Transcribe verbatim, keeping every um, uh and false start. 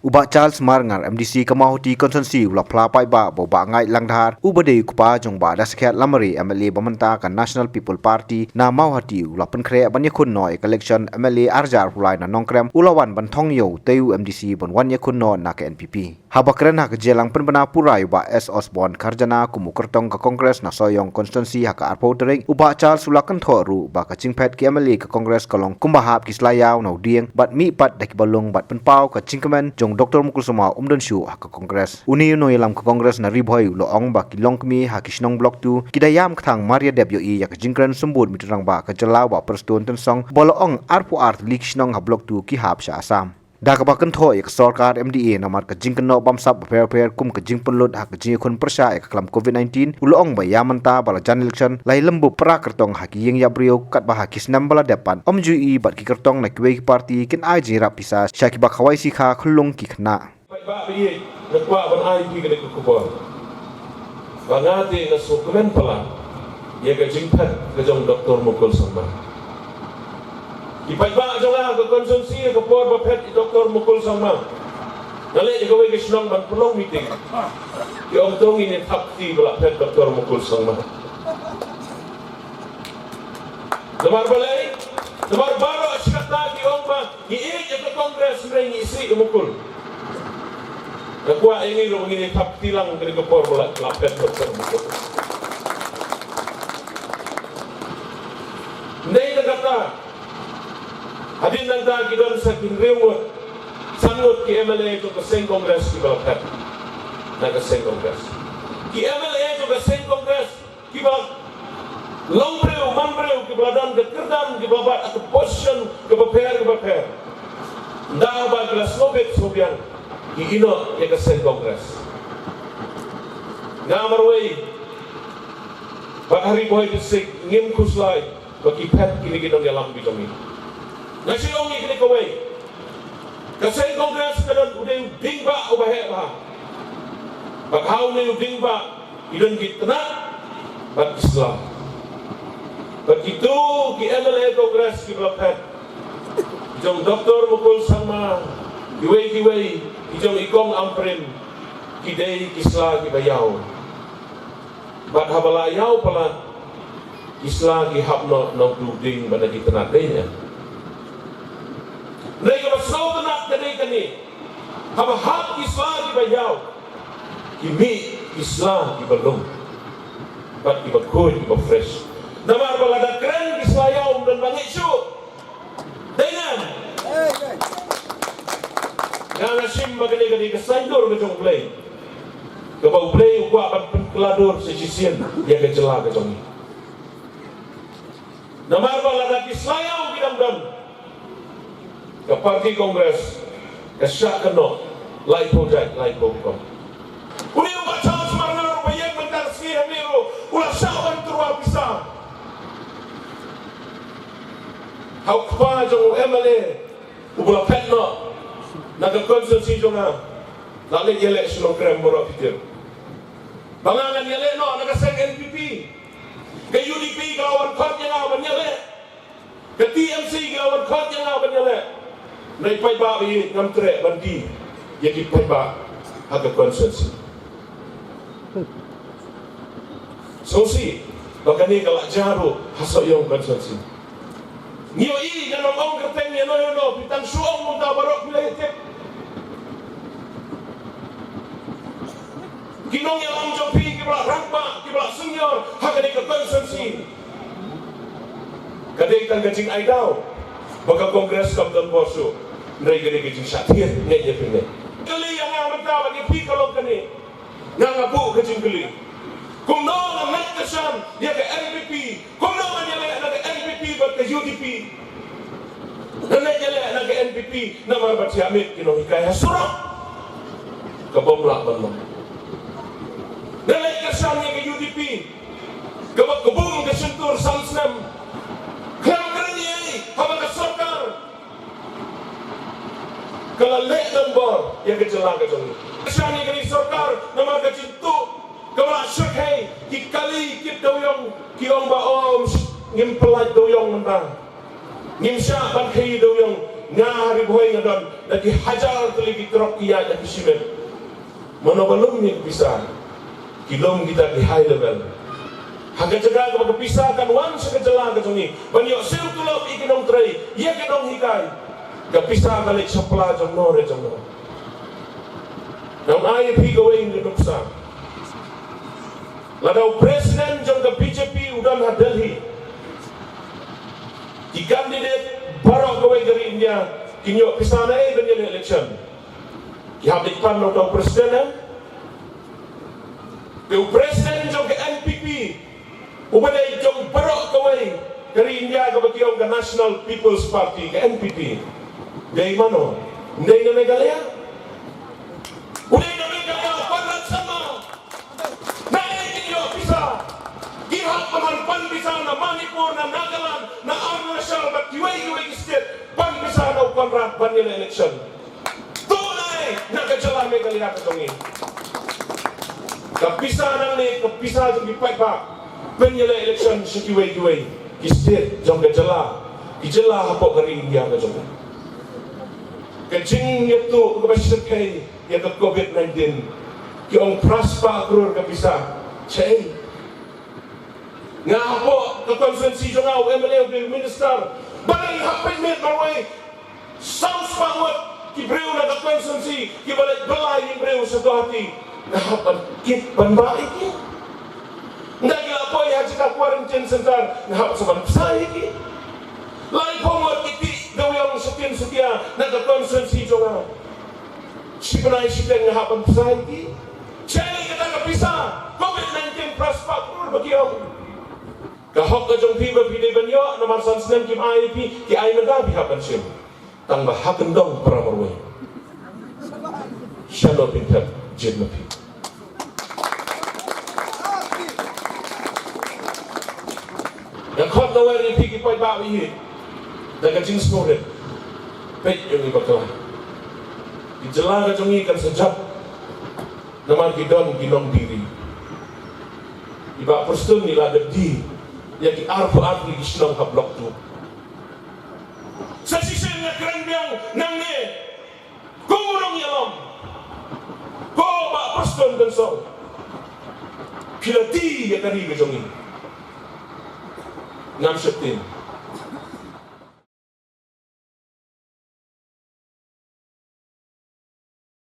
U Bah Charles Marngar, M D C ka Mawhati Constituency, u la phla paidbah ba u Bah Ngai Langdhar, uba dei u kpa jong u Bah Daskhiat Lamare, M L A ba mynta ka National People Party na Mawhati, u la pynkhreh ban ïakhun noh ïa ka election M L A ar hajar arphew lai na Nongkrem, u la wan ban thong ïa utei u M D C ban wan ïakhun noh na ka N P P. Haba kren ha ka jingïalang pynbna pura ïa u Bah S Osborne Kharjana kum u kyrtong ka Congress na Sohiong Constituency ha ka arphew tarik, u Bah Charles u la kynthoh ruh ba ka jingphet ki M L A ka Congress ka long kumba hap ki sla ïaw na u dieng bad mih pat da kiba lung bad pynpaw ka jingkmen jong u Doctor Mukul Sangma um don shuh ha ka Congress. Une u nongïalam ka Congress na Ri Bhoi u la ong ba ki longkmie ha ki shnong Block two ki da ïam kthang mar ïa dep ïohi ïa ka jingkren symbud mih rangbah ka jylla u Bah Prestone Tynsong ba la ong arphew ar tylli ki shnong ha Block two ki hap sha Assam. Da kaba kynthoh ïa ka sorkar M D A namar ka jingkynnoh bamsap bapher bapher kum ka jingpynlut ha ka jingïakhun pyrshah ïa ka klam covid nineteen, u la ong ba ïa mynta ba la jan election la ïalem bup para kyrtong ha ki ïing ïap briew katba ha ki snem ba la dep pat ym ju ïohi bad ki kyrtong na kiwei ki party kin ai jingïarap pisa sha kiba khawai shikha khyllung ki khynnah. Paidbah ba ïeit, nga kwah ban ai ïa phi kane ka khubor ba nga te nga sngewkmen palat ïa ka jingphet ka jong Doctor Mukul Sangma. Ki paidbah jong nga ha ka constituency, ha ka por ba phet i Doctor Mukul Sangma, nga leit ïa kawei ka shnong ban pynlong meeting. Ki ong to ngin ïa thap kti ba la phet Doctor Mukul Sangma. Namar balei? Namar baroh shi katta ki ong ba ngi ïeit ïa ka Congress hynrei ngi isih ïa u Mukul. Nga kwah ïa ngi ruh ngin ïa thap kti lang kane ka por ba la, la phet Doctor Mukul. Dei na kata, hadien nangta ki don sa ki hynriew ngut, san ngut ki M L A jong ka seng Congress kiba la phet na ka seng Congress. Ki M L A jong ka seng Congress kiba long briew man briew, kiba la don ka kyrdan, kiba bat ha ka position kaba pher kaba pher. Ynda ba ki la sngewbit sngewbiang ki ïehnoh ïa ka seng Congress. Nga marwei bad ha Ri Bhoi District ngim khuslai ba ki phet kine ki nongïalam ki jong ngi. Nga shu ong ïa kine kawei, ka seng Congress ka don u dei u dieng bah uba heh bha. Bad ha une u dieng bah ki don ki tnat bad ki sla. Bad kito ki M L A Congress kiba la phet, ki jong Doctor Mukul Sangma, kiwei kiwei, ki jong i Kong Ampareen, ki dei ki sla kiba ïaw. Bad haba la ïaw palat, ki sla ki hap noh na utu u dieng bad na ki tnat, dei ne? Hynrei kaba sngewtynnat ka dei kane, haba hap ki sla kiba ïaw, ki mih ki sla kiba lung bad kiba khuid, kiba fresh. Namar ba lada kren ki sla ïaw ym don ba ngeit shuh. Dei ne em? Nga, nga shim ba kane ka dei ka saiñdur ka jong U Blei, kaba U Blei u kwah ban pynkylla dur sa shisien ïa ka jylla ka jong ngi. Namar ba lada ki sla ïaw ki dang don, ka party Congress ka shah kynnoh laiphew jait laiphew rukom. Une u Bah Charles Marngar uba ïeng mynta ka sngi hangne ruh u la shah ban tyrwa pisa ha u kpa jong u M L A uba la phet noh na ka constituency jong nga. La leit ïaleh sha Nongkrem baroh, phi tip. Ba nga ngan ïaleh noh na ka seng N P P. Ka U D P ka la wan khot ïa nga ban ïaleh. Ka T M C ki la wan khot ïa nga ban ïaleh. Hynrei paidbah ba ïeit, ngam treh ban die ïa ki paidbah ha ka constituency. Sngewsih ba kane ka la jia ruh ha Sohiong constituency. Ngi ïohi, ngan ym ong kyrteng ïano ïano, phi tang shu ong mynta baroh phi la ïatip. Ki nongïalam jong phi kiba la rangbah, kiba la senior ha kane ka constituency. Ka dei tang ka jingai daw ba ka Congress kam don bor shuh. Hynrei ka dei ka jingshah thied, ngeit ïa phi ne? Kylli ïa nga mynta bad ïa phi ka long kane. Nga, nga buh ka jingkylli. Kumno nga ngeit kyrshan ïa ka N P P? Kumno ngan ïaleh na ka N P P bad ka U D P? Ngan leit ïaleh na ka N P P namar ba thiah miet ki nonghikai ha surok, ka bym lah ban long. Ngan leit kyrshan ïa ka U D P kaba kbum ka shyntur san snem. Khlem kren ei ei haba ka sorkar ka la leh donbor ïa ka jylla ka jong ngi. Kyrshan ïa kane ka sorkar namar ka jingtuh kaba la shyrkhei, ki kali kit dewiong, ki ong ba, oh, ngim pyllait dewiong mynta. Ngim shah ban khaii dewiong. Nga ha Ri Bhoi nga don da ki hajar tylli ki trok ki ïaid da ki shimet. Mano ba lum ïa ki pisa? Ki lum kita ki high level. Ha ka jaka kaba ka pisa kan wan sha ka jylla ka jong ngi ban ïoh siew tulop ïa ki nongtrei, ïa ki nonghikai, ka pisa ka leit sha pla jong no re jong no. Nang ai ïa phi kawei ka nuksa. Lada u president jong ka B J P u don ha Delhi, ki candidate baroh kawei ka ri India kin ïoh pisa na ei ban ïaleh election? Ki hap leit pan na uta u president, em? Te u president jong ka N P P, uba dei jong baroh kawei ka ri India kaba ki ong ka National People's Party, ka N P P, dei mano? Dei na Meghalaya? U dei na Meghalaya u Conrad Sangma. Na ei kin ïoh pisa? Ki hap ban pan pisa na Manipur, na Nagaland, na Arunachal bad kiwei kiwei ki state, pan pisa na u Conrad ban ïaleh election. To na ei, na ka jylla Meghalaya ka jong ngi? Ka pisa nangne, ka pisa jong ki paidbah, ban ïaleh election sha kiwei kiwei ki state jong ka jylla, ki jylla hapoh ka ri India ka jong ngi. Ka jingïathuh kaba shyrkhei ïa ka COVID nineteen, ki ong phra spah klur ka pisa. Shaei? Nga hapoh ka constituency jong nga, u M L A, u dei u minister, balei hap pynmih marwei saw spah ngut ki briew na ka constituency kiba leit bylla ïing briew sha Guwahati? Nga hap ban kit ban bah ïa ki. Ynda ki la poi ha jaka quarantine center, nga hap sa ban pynshai ïa ki. Laiphew ngut ki tih dewiong shatien shatia na ka constituency jong nga. Shi bnai shiteng nga hap ban pynshai ïa ki. Shaei kata ka pisa COVID nineteen, phra spah klur ba ki ong? Ka hok ka jong phi ba phi dei ban ïoh, namar san snem kim ai ïa phi, ki ai mynta phi hap ban shim. Tang ba ha kyndong para marwei, shano phin thep jied ma phi? Nga khot na wer ïa phi ki paidbah ïa, da ka jingsngewrit, peit ïa ngi bakla. Ki jylla ka jong ngi kan sa jop, namar ki don ki nongdie ri. I Bah Prestone i la dep die ïa ki arphew arphew ki shnong ha Block Two. Sa shisien nga kren biang nangne, ko u nongïalam, ko Bah Prestone Tynsong, phi la die ïa ka ri ka jong ngi. Ngam sheptieng.